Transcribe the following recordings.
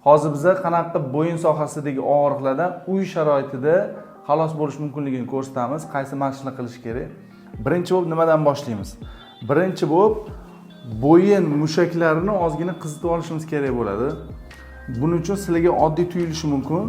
Hozir biza qanaqa qilib bo'yin sohasidagi og'riqlardan uy sharoitida xalos bo'lish mumkinligini ko'rsatamiz, qaysi mashqni qilish kerak. Birinchi bo'lib nimadan boshlaymiz? Birinchi bo'lib bo'yin mushaklarini ozgina qizitib olishimiz kerak bo'ladi. Buning uchun sizlarga oddiy tuyulishi mumkin,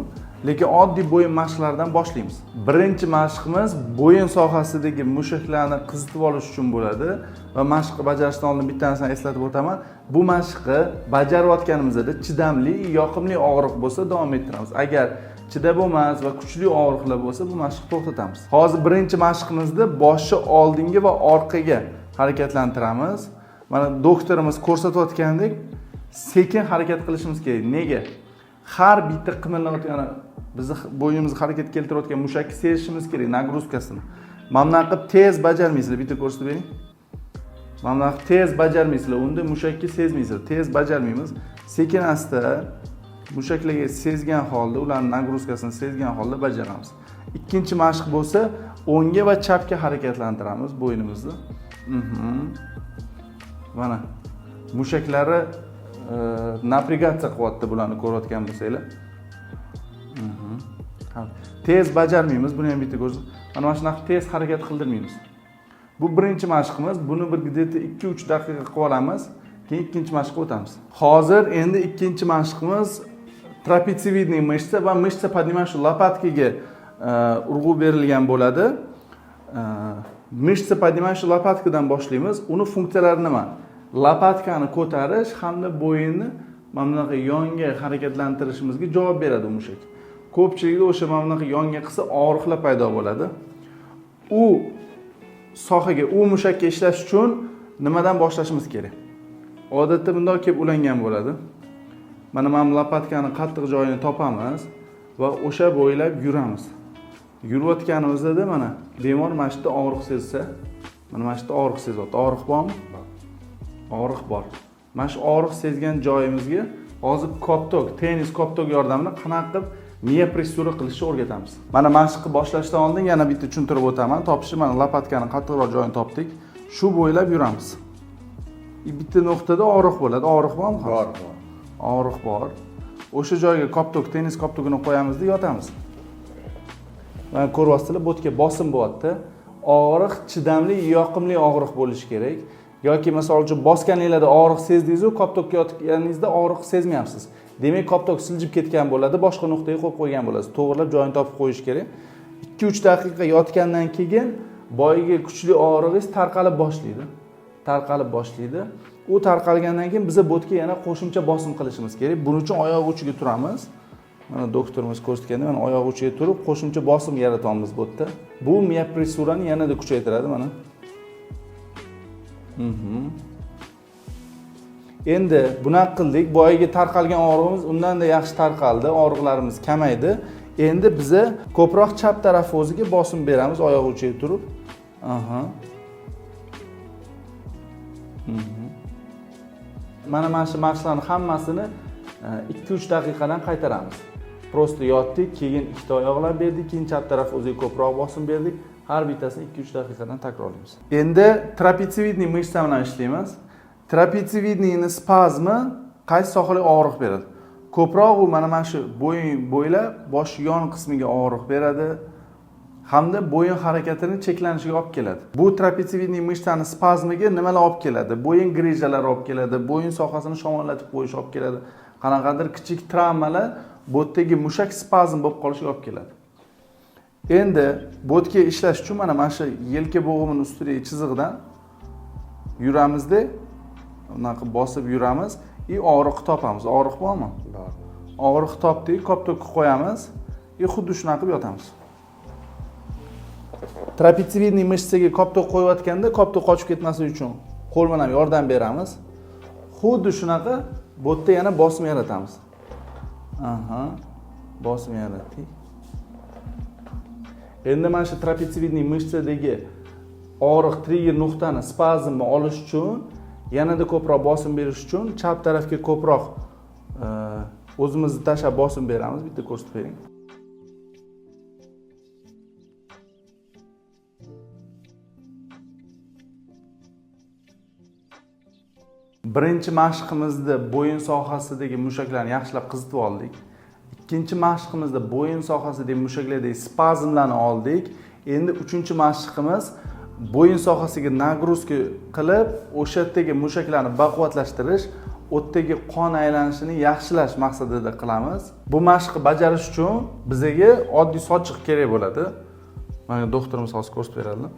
lekin oddiy bo'yin mashqlaridan boshlaymiz. Birinchi mashqimiz bo'yin sohasidagi mushaklarni qizitib olish uchun bo'ladi va mashqni bajarishdan oldin bitta narsani eslatib o'taman. Bu mashqni bajarayotganimizda chidamli, yoqimli og'riq bo'lsa davom ettiramiz. Agar chidab bo'lmas va kuchli og'riqlar bo'lsa, bu mashqni to'xtatamiz. Hozir birinchi mashqimizda boshni oldinga va orqaga harakatlantiramiz. Mana doktorimiz ko'rsatayotgandek sekin harakat qilishimiz kerak. Nega? Har bitta qimirlayotgan, bizni bo'ynimizni harakat keltirayotgan mushakni sezishimiz kerak, nagruzkasini. Mana bunaqa qilib tez bajarmaysizlar, bitta ko'rsatib bering. Mana bunaqa tez bajarmaysizlar, unda mushakni sezmaysizlar. Tez bajarmaymiz. Sekin asta mushaklarga sezgan holda, ularning nagruzkasini sezgan holda bajaramiz. Ikkinchi mashq bo'lsa, o'ngga va chapga harakatlantiramiz bo'ynimizni. Mana mushaklari naprigatsiya qilyapti, bularni ko'rayotgan bo'lsanglar. Tez bajarmaymiz, buni ham bitta ko'rsat. Mana shunaqa tez harakat qildirmaymiz. Bu birinchi mashqimiz. Buni bir где-то 2-3 daqiqa qilib olamiz. Keyin ikkinchi mashqqa o'tamiz. Hozir endi ikkinchi mashqimiz трапециевидный мышца va мышца поднимающая лопатка urg'u berilgan bo'ladi. Мышца поднимающая лопатка dan boshlaymiz. Uni funksiyalari nima? Lopatkani ko'tarish hamda bo'yinni mana bunaqa yonga harakatlantirishimizga javob beradi u mushak. Ko'pchilikda o'sha mana bunaqa yonga qilsa og'riqlar paydo bo'ladi. U sohaga, u mushakka ishlash uchun nimadan boshlashimiz kerak? Odatda bundoq kelib ulangan bo'ladi. Mana bu lopatkani qattiq joyini topamiz va o'sha bo'ylab yuramiz. Yurayotganimizda mana bemor mana shu yerda og'riq sezsa, mana shu yerda og'riq sezyapti. Og'riq bormi? Og'riq bor. Mana shu og'riq sezgan joyimizga hozir koptok, tennis koptok yordamida qanaqa qilib miya pressura qilishni o'rgatamiz. Mana mashqni boshlashdan oldin yana bitta tushuntirib o'taman. Topishni mana lopatkani qattiqroq joyini topdik. Shu bo'ylab yuramiz. Bitta nuqtada og'riq bo'ladi. Og'riq bormi? Bor, bor. Og'riq bor. O'sha joyga koptok, tennis koptogini qo'yamizda yotamiz. Mana ko'ryapsizlar, bu yerga bosim bo'lyapti. Og'riq chidamli, yoqimli og'riq bo'lishi kerak. Yoki misol uchun bosganingizda og'riq sezdingiz-u, koptokka yotganingizda og'riq sezmayapsiz. Demak, koptok siljib ketgan bo'ladi, boshqa nuqtaga qo'yib qo'ygan bo'lasiz. To'g'rilab joyini topib qo'yish kerak. 2-3 daqiqa yotgandan keyin boyagi kuchli og'rig'ingiz tarqalib boshlaydi. Tarqalib boshlaydi. U tarqalgandan keyin biz bu yerga yana qo'shimcha bosim qilishimiz kerak. Buning uchun oyoq uchiga turamiz. Mana doktorimiz ko'rsatganda, mana oyoq uchiga turib qo'shimcha bosim yaratamiz bu yerda. Bu miya pressurani yanada kuchaytiradi mana. Endi bunaqa qildik, boyagi tarqalgan og'rig'imiz undan-da yaxshi tarqaldi, og'riqlarimiz kamaydi. Endi biza ko'proq chap taraf o'ziga bosim beramiz oyoq uchiga turib. Aha. Mana shu mashqlarning hammasini 2-3 daqiqadan qaytaramiz. Prosta yotdik, keyin ikkita oyoqlab berdik, keyin chap taraf o'ziga ko'proq bosim berdik. Har bittasini 2-3 daqiqadan takrorlaymiz. Endi трапециевидный мышца bilan ishlaymiz. Трапециевидный ni spazmi qaysi sohaga og'riq beradi? Ko'proq u mana shu bo'yin bo'ylab bosh yon qismiga og'riq beradi hamda bo'yin harakatini cheklanishiga olib keladi. Bu трапециевидный мышца ni spazmiga nimalar olib keladi? Bo'yin grijalari olib keladi, bo'yin sohasini shamollatib qo'yish olib keladi. Qanaqadir kichik travmalar bu yerdagi mushak spazm bo'lib qolishiga olib keladi. Endi bu yerga ishlash uchun mana shu yelka bo'g'imining ustidagi chizig'idan yuramizda, bunaqa bosib yuramiz и og'riqni topamiz. Og'riq bormi? Bor. Og'riq topdik, koptokni qo'yamiz и xuddi shunaqa qilib yotamiz. Трапециевидный мышца ga koptok qo'yayotganda koptok qochib ketmasligi uchun qo'l bilan yordam beramiz. Xuddi shunaqa bu yerda yana bosim yaratamiz. Aha. Bosim yaratdik. Endi mana shu трапециевидный мышца dagi og'riq trigger nuqtani spazmni olish uchun yanada ko'proq bosim berish uchun chap tarafga ko'proq o'zimizni tashlab bosim beramiz. Bitta ko'rsatib bering. Birinchi mashqimizda bo'yin sohasidagi mushaklarni yaxshilab qizitib oldik. Ikkinchi mashqimizda bo'yin sohasidagi mushaklardagi spazmlarni oldik. Endi uchinchi mashqimiz bo'yin sohasiga нагрузка qilib, o'sha yerdagi mushaklarni baquvvatlashtirish, u yerdagi qon aylanishini yaxshilash maqsadida qilamiz. Bu mashqni bajarish uchun bizaga oddiy sochiq kerak bo'ladi. Mana doktorimiz hozir ko'rsatib beradilar.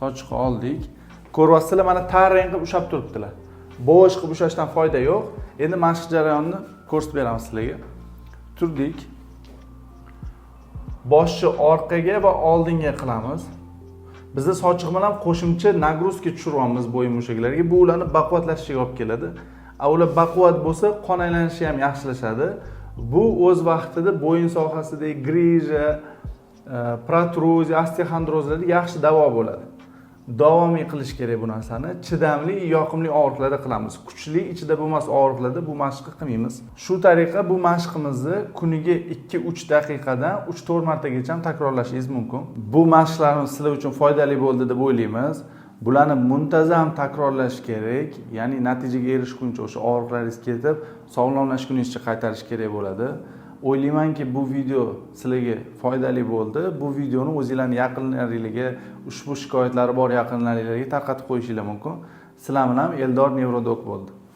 Sochiqni oldik. Ko'ryapsizlar, mana tarang qilib ushlab turibdilar. Bo'sh qilib ushlashdan foyda yo'q. Endi mashq jarayonini ko'rsatib beramiz sizlarga. Turdik. Boshni orqaga va oldinga qilamiz. Biza sochiq bilan qo'shimcha нагрузка tushiryapmiz bo'yin mushaklariga. Bu ularni baquvvatlashishiga olib keladi. Ular baquvvat bo'lsa, qon aylanishi ham yaxshilashadi. Bu o'z vaqtida bo'yin sohasidagi грыжа, protruziya, osteoxondrozlarga yaxshi davo bo'ladi. Davomiy qilish kerak bu narsani. Chidamli, yoqimli og'riqlarda qilamiz. Kuchli, ichida bo'lmas og'riqlarda bu mashqni qilmaymiz. Shu tariqa bu mashqimizni kuniga 2-3 daqiqadan 3-4 martagacha ham takrorlashingiz mumkin. Bu mashqlarimiz sizlar uchun foydali bo'ldi deb o'ylaymiz. Bularni muntazam takrorlash kerak, ya'ni natijaga erishguncha, o'sha og'riqlaringiz ketib, sog'lomlashguningizcha qaytarish kerak bo'ladi. O'ylaymanki, bu video sizlarga foydali bo'ldi. Bu videoni o'zinglarning yaqinlaringizga, ushbu shikoyatlari bor yaqinlaringizga tarqatib qo'yishinglar mumkin. Sizlar bilan Eldor Nevrodok bo'ldi.